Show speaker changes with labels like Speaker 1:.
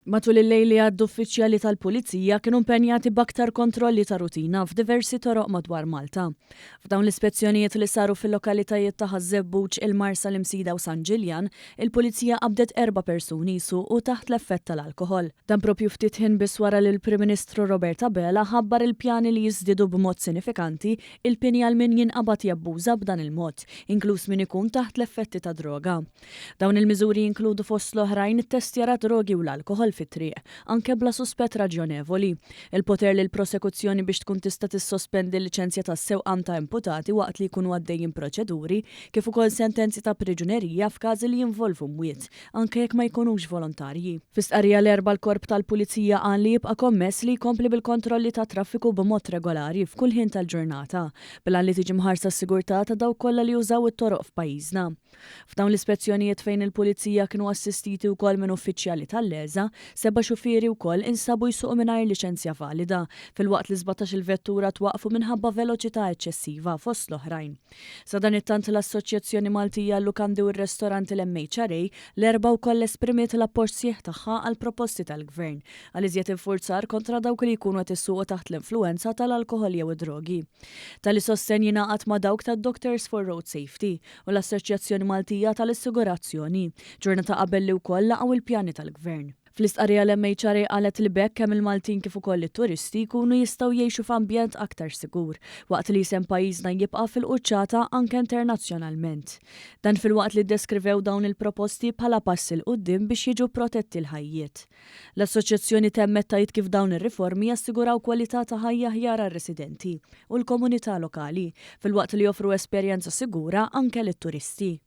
Speaker 1: Matul il-lejl li għadda uffiċjali tal-Pulizija kienu impenjati b'aktar kontrolli ta' rutina f'diversi toroq madwar Malta. F'dawn l-ispezzjonijiet li saru fil-lokalitajiet ta' Ħaż-Żebbuġ, il-Marsa, l-Imsida u San Ġiljan, il-Pulizija qabdet erba' persuni jsuqu taħt l-effett tal-alkoħol. Dan propju ftit ħin biss wara li l-Prim Ministru Robert Abela ħabbar il-pjani li jiżdiedu b'mod sinifikanti il-pieni għal min jinqabad jabbuża b'dan il-mod, inkluż min ikun taħt l-effetti ta' droga. Dawn il-miżuri jinkludu fost l-oħrajn ittestjar għad-drogi u l-alkoħol fit-triq, anke bla suspett raġjonevoli, il-poter lill-prosekuzzjoni biex tkun tista' tissospendi l-liċenzja tas-sewqan ta' imputati waqt li jkunu għaddejjin proċeduri, kif ukoll sentenzi ta' priġunerija f'każi li jinvolvu mwiet, anke jekk ma jkunux volontarji. Fi stqarrija l-Erbgħa l-Korp tal-Pulizija qal li jibqa' kommess li jkompli bil-kontrolli tat-traffiku b'mod regolari f'kull ħin tal-ġurnata, bil-għan li tiġi mħarsa s-sigurtà ta' dawk kollha li jużaw it-toroq f'pajjiżna. F'dawn l-ispezzjonijiet fejn il-Pulizija kienu assistiti wkoll minn uffiċjali tal-LESA, seba' xufieri wkoll instabu jsuqu mingħajr liċenzja valida, filwaqt li sbatax-il vettura twaqqfu minħabba veloċità eċċessiva, fost l-oħrajn. Sadanittant l-Assoċjazzjoni Maltija għal-Lukandi u r-Restoranti l-MHRA l-Erbgħa wkoll esprimiet l-appoġġ sħiħ tagħha għall-proposti tal-Gvern għal iżjed infurzar kontra dawk li jkunu qed isuqu taħt l-influwenza tal-alkoħol jew id-drogi. Tali sostenn jingħaqad ma' dawk tad-Doctors for Road Safety u l-Assoċjazzjoni Maltija tal-Assigurazzjoni, ġurnata qabel li wkoll laqgħu l-pjani tal-Gvern. Fl-istqarrija l-MHRA qalet li b'hekk kemm il-Maltin kif ukoll it-turisti jkunu jistgħu jgħixu f'ambjent aktar sigur, waqt li isem pajjiżna jibqa' fil-quċċata anke internazzjonalment. Dan filwaqt li ddeskrivew dawn il-proposti bħala pass 'il quddiem biex jiġu protetti l-ħajjiet. L-Assoċjazzjoni temmet tgħid kif dawn ir-riformi jassiguraw kwalità ta' ħajja aħjar għar-residenti u l-komunità lokali, filwaqt li joffru esperjenza sigura anke lit-turisti.